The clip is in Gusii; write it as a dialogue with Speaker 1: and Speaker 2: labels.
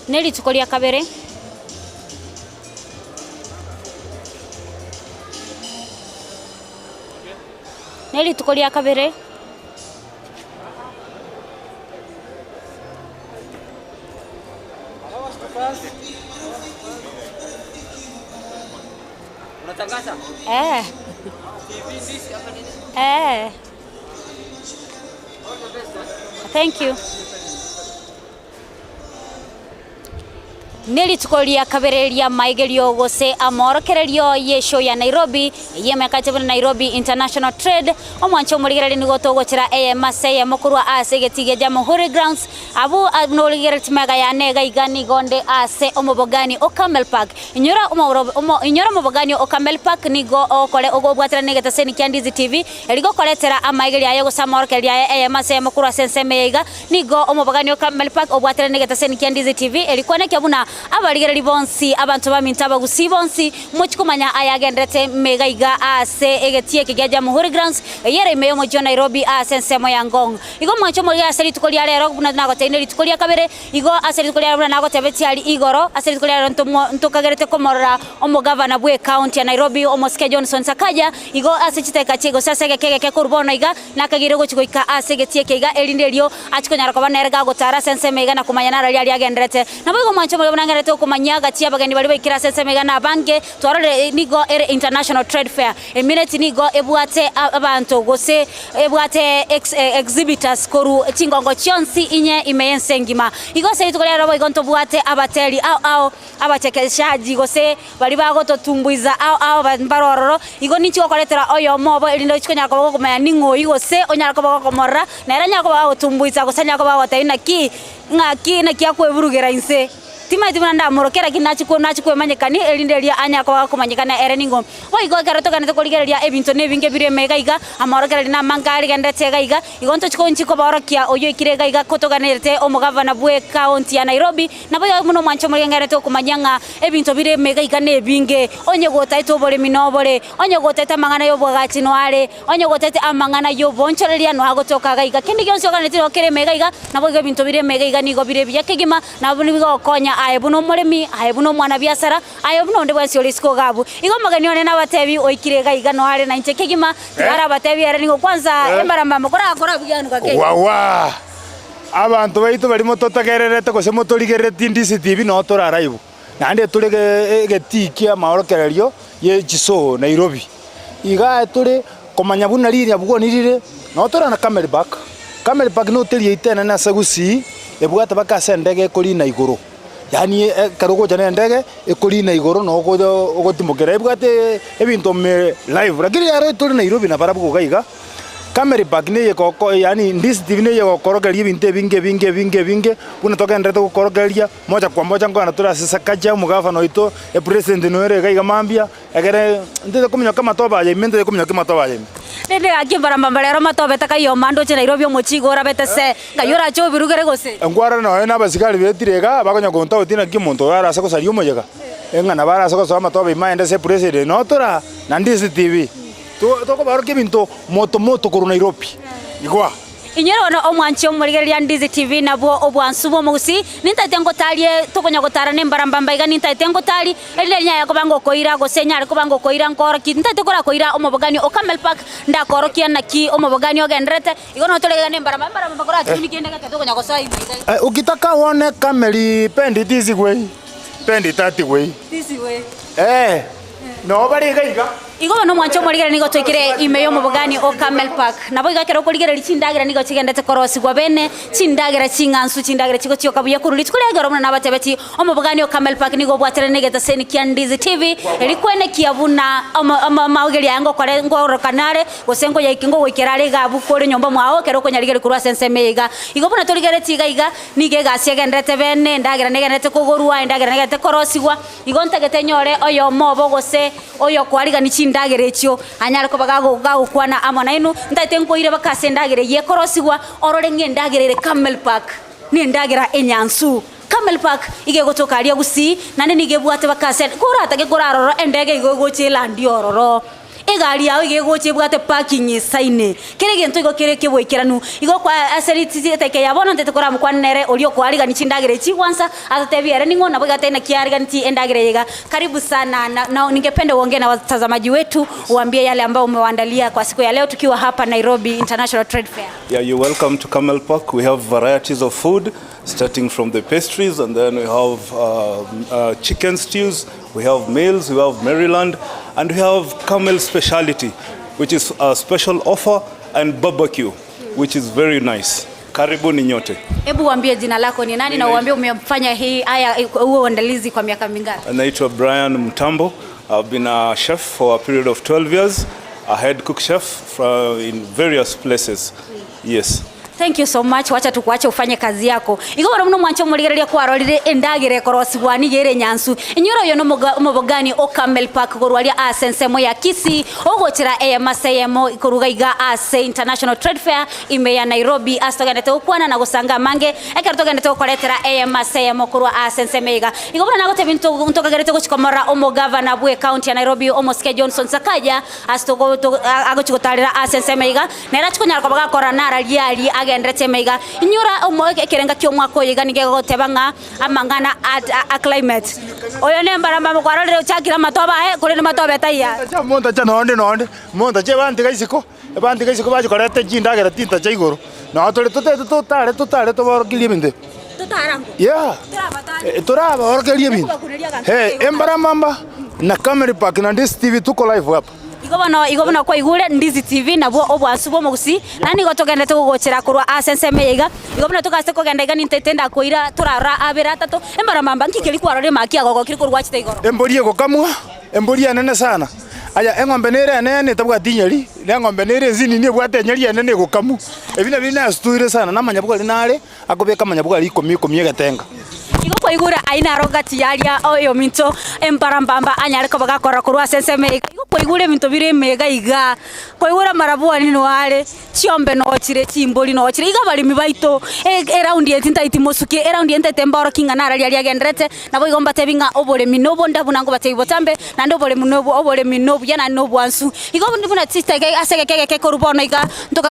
Speaker 1: Ne rituko ria kabere. Ne rituko ria kabere. Eh. Eh. Thank you. Nerituko ria kabere ri'amaigerio gose amoorokererio y'eshow ya Nairobi, eyio emekache buna Nairobi International Trade. Omwancho omorigereria nigo togochera eyemo ase eyemo korwa ase egetii gia Jamhuri Grounds. Abwo buna origereria chimega yane iga iga nigo nde ase omobogani o Camel Park. Inyora omoro omo inyora omobogani o Camel Park nigo ogokore ogobwaterana na egetaseni kia Ndizi TV, erio gokoretera amaigerio aye gose amoorokererio aye eyemo ase eyemo korwa ase ensemo eye iga. Nigo omobogani o Camel Park obwaterane negetaseni kia Ndizi TV erikwana ekia buna abarigereria bonsi abanto baminto abagusii bonsi mochie komanya ayagenderete mega iga ase egetii eke gia Jamhuri Grounds eyio ere ime y'omochie o Nairobi ase ensemo ya Ngong. Igo mwanche omorige ase rituko ria rero buna nagotebirie nerituko ria kabere igo ase rituko ria rero buna nagotebetie aria igoro ase rituko ria rero ntomo ntokagerete komorora omogavana bwe county ya Nairobi omosike Johnson Sakaja igo ase chidakika chie gose ase egeka egeke korwa bono iga Nakageire gochia goika ase egetii eke iga, erinde erio achie konyara koba nere gagotara ase ensemo iga na komanya naro aria agendererete. Naboigo omwancho omoria buna ngendererete okomanyia gati y'abageni baria baikire ase ensemo iga nabange, twarorire nigo ere International Trade Fair. Emineti nigo ebwate abanto gose ebwate exhibitors korwa chingongo chionsi inye ime y'ense engima. Igo ase rituko ria rero boigo ntobwate abateri ao ao. Abachekeshaji, gose baria bagototumbuiza ao ao mbare ororo, igo ninchi gokoretera oyomo obo, erinde ochie konyara koba gokomanya ning'o oyio, gose onyare koba gokomorora, nere anyare koba gagotumbuisa, gose anyare koba gagotebia naki, ng'aki naki akweburugera inse. Timanyeti buna ndamoroke, lakini nachia ko nachia kwemanyekania, erinde erio anyare koba gakomanyekana ere ning'o. Boigo ekero togenderete korigereria ebinto na ebinge bire ime iga iga, amorokererio namange arigenderete iga iga, igo ntochia ko nchia kobaorokia oyio oikire iga iga kotoganerete omogavana bwe ekaonti ya Nairobi, Nabo iga buna omwancho omorigengerete okomanyia ng'a ebinto bire ime iga iga nebinge, onye gotaete oboremi nobore, onye gotaete amang'ana y'oboagachi noare, onye gotaete amang'ana y'oboonchoreria noagotoka iga iga. Kende gionsi oganetie nigo kere ime iga iga, nabo igo ebinto bire ime iga iga nigo bire ebiya kegima, nabo nibigokonya aye buna omoremi, aye buna omwanabiasara, aye buna onde bwensi ore isiko iga abwo. Igo omogeni one nabatebi oikire iga iga noare nainche kegima, tiga arabatebi ere nigo kwanza embarambamba korakora buya nuka kegima.
Speaker 2: Wawa! Abanto baito baria mototegererete gose motorigereretie Ndisi TV noo tore araibu, naende tore egetii kia amaorokererio ye chisoo Nairobi. Igaa tore komanya buna riria bwoni rire, noo tore na Camel Park. Camel Park na hoteli yaito enene ase Gusii, ebwate mpaka ase endege ekorina igoro, yaani ekero ogocha na endege, ekorina igoro noo ogotimokera, ebwate ebinto ime live. Lakini rero tore Nairobi nabarabwo iga iga. Camel Park neye goko yaani Ndizi TV neye gokorokereria ebinto ebinge ebinge ebinge ebinge, buna togendererete gokorokereria, mocha kwa mocha nkogenda tore ase Sakaja omogavana oito, epresident noyo ere iga iga mambia, egere ntete kominyoka amatobe aya ime ntete kominyoka amatobe aya ime.
Speaker 1: Rende gaki mbarambamba rero matobe takaiyo omande oche Nairobi omochie igo orabete se, ng'ai orache obirugere gose?
Speaker 2: Nkwarora nonya na abasigari betire igaa, bakonya kontauti naki omonto oyo arase gosaria omoyega, ng'a nabo arase gosoa amatobe ime aende ase epresident, noo tore aa na Ndizi TV. Tokobarokia ebinto moto moto korwa Nairobi. Igwa.
Speaker 1: Inyore bono omwanchi omorigereria Ndizi TV nabwo obwansu bw'omogusii, nintaete ngotarie tokonya gotara nembarambamba iga nintaete ngotari, erinde rinyare koba ngokoira gose nyare koba ngokoira nkoorokie ntaete korakoira omobogani o Camel Park ndakoorokia naki omobogani ogendererete, igo noo tore iga nembaramba embarambamba korachuni kende gete tokonya gosoa ime iga.
Speaker 2: Eh, ukitaka uone camel pendi this way, pendi that way.
Speaker 1: This way.
Speaker 2: Eh, noo bare iga iga.
Speaker 1: Igo bono omwancho omorigereria nigo toikire ime y'omobogani o Carmel Park. Nabo igo ekero okorigereria chindagera nigo chigendete korosigwa bene, chindagera ching'ansu, chindagera chigochioka buya korwa rituko ria ekero buna nabatebetie, omobogani o Carmel Park nigo obwaterane negetaseni kia Ndizi TV, erio kwenekia buna omo omo amaogeri aya ngokore nkorokana are, gose nkoyaiki ngogoikera are iga abwo kore nyomba mwao ekero okonyarigereria korwa ase ensemo eye iga. Igo buna torigeretie iga iga, nigo egasi egendererete bene, endagera negendererete kogorwa, endagera negendererete korosigwa. Igo ntagete nyore oyomo obo gose oyokoarigania chindagera echio, anyare koba gagokwana amo nainwe. Ntagete nkoire baka ase endagera eyio ekorosigwa, orore ng'a endagera ere Camel Park nendagera enyansu. Camel Park iga egotoka aria Gusii, naende nigo ebwate baka ase koratake korarora endege igo egocha elandi ororo. Egari yao iga egocha ebwate parking esaine. Kera egento igo kere ekeboikeranu. Igo kwa ase rititi etaika ya bono ntete koramokwane nere oria okoarigania chindagera echi gwansa, atotebie ere ning'o nabo iga atari naki ariganeti endagera eye iga. Karibu sana na, na ningependa uongee na watazamaji wetu, uwaambie yale ambayo umewaandalia kwa siku ya leo tukiwa hapa Nairobi International Trade Fair.
Speaker 3: Yeah, you're welcome to Camel Park. We have varieties of food, starting from the pastries, and then we have uh, uh, chicken stews, we have meals, we have Maryland, and we have Camel speciality, which is a special offer, and barbecue, which is very nice. Karibuni nyote.
Speaker 1: Hebu waambie jina lako ni nani na uambie umefanya hii haya huo uandalizi kwa miaka mingapi?
Speaker 3: Naitwa Brian Mtambo. I've been a chef for a period of 12 years, a head cook chef from, in various places. Yes.
Speaker 1: Thank you so much wacha tukuache ufanye kazi yako igo bono buna omwancha omorigereria kwarorire endagera ekorosigwa nigo ere nyansu inyora oyo nomoga omobogani o Camel Park korwa aria ase ensemo ya Kisii ogochera eyemo ase eyemo koruga iga ase International Trade Fair ime ya Nairobi ase togendete gokwana na gosanga amange ekero togendete gokoretera eyemo ase eyemo korwa ase ensemo eye iga. Igo buna nagotebia nto ntokagerete gochia komorora omogavana bwe county ya Nairobi omosike Johnson Sakaja ase togo to agochia gotarera ase ensemo eye iga Nere achie konyara koba gakora nararie aria agenderete emeiga. Inyora omo ekerenga ki'omwaka oyo iga nigo egoteba ng'a amang'ana a climate. Oyo nembarambamba kwarorire ochakire amatobe aye korende matobe taiyo aya.
Speaker 2: Montacha nonde nonde, montache ebantiga isiko, ebantiga isiko bachia koreta chindagera tintacha igoro, nabo tore totete totare totare toborokerie ebinto ebi. Yeah, torabaorokerie ebinto. Eh, embarambamba na Camel Park na Ndizi TV tuko live hapa.
Speaker 1: Igo bono, igo buna kwaigure, Ndizi TV nabwo obwansu bw'omogusii, naende nigo togenderete gogochera korwa ase ensemo eye iga. Igo buna togase kogenda iga nintete ndakoira torarora abere atato, embarambamba nki keria kwarorire maki agogokire korwa gwachete igoro.
Speaker 2: Embori egokamwa, embori enene sana. Aya, eng'ombe nere enene etabwati enyeri, na eng'ombe nere ensinini ebwate enyeri enene egokamwa. Ebi nabio nastoire sana, namanyabwari nare. Akobeka amanyabwari ikomi ikomi egetenga.
Speaker 1: Igo kwaigure ayio naro gati y'aria oyominto embarambamba anyare koba gakorora korwa ase ensemo eye. Igo kwaigure ebinto bire ime iga iga, kwaigure amarabwani nigo are, chiombe noo chire, chimbori noo chire. Iga abaremi baito, eraundi eye tintaeti mosuke, eraundi eye ntaete mborokie ng'a naro riaria riagenderete, naboigo mbatebi ng'a oboremi nobonda buna nkobatebia botambe, naende oboremi nobo oboremi nobuya naende nobwansu. Igo buna chitege ase egeka egeke korwa bono iga ntoka.